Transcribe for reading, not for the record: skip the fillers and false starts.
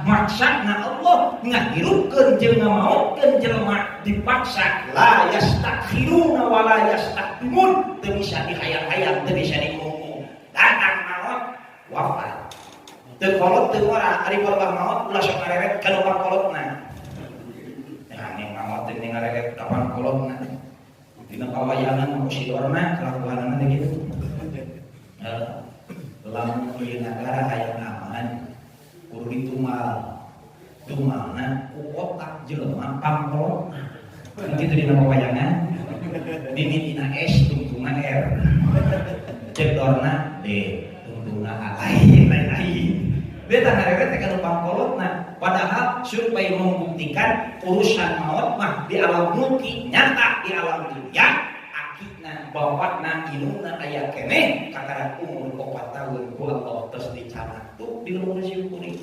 Maksana Allah ngahirupkeun jeung ngamaotkeun jelema dipaksa, la yastakhiruna wa la yastaqdimun, teu bisa dihayang-hayang, teu bisa diunggung. Datang maot, wafat. Teu kolot teu ngora, ari korban maot ulah sok ngareret ka nu pangkolotna. Ya ning maot teh ngareret ka pangkolotna. Dina pawayangan mah si dorna kelakuanana teh kitu. Lamun ieu nagara hayang aman kudu ditumal. Tumalna ku otak jelema pangkolotna. Kitu dina pawayangan. Mimitina S, tungtungna R. Cek dorna D, tungtungna A, lain lain lain. Beta ngareret teh ka nu pangkolotna. Padahal survei membuktikan urusan maut mah di alam mulki nyata, di alam dunia akina, bapakna, indungna aya keneh, kakara umur 4 tahun ku Allah tos dicanak tuh di luhur sim kuring.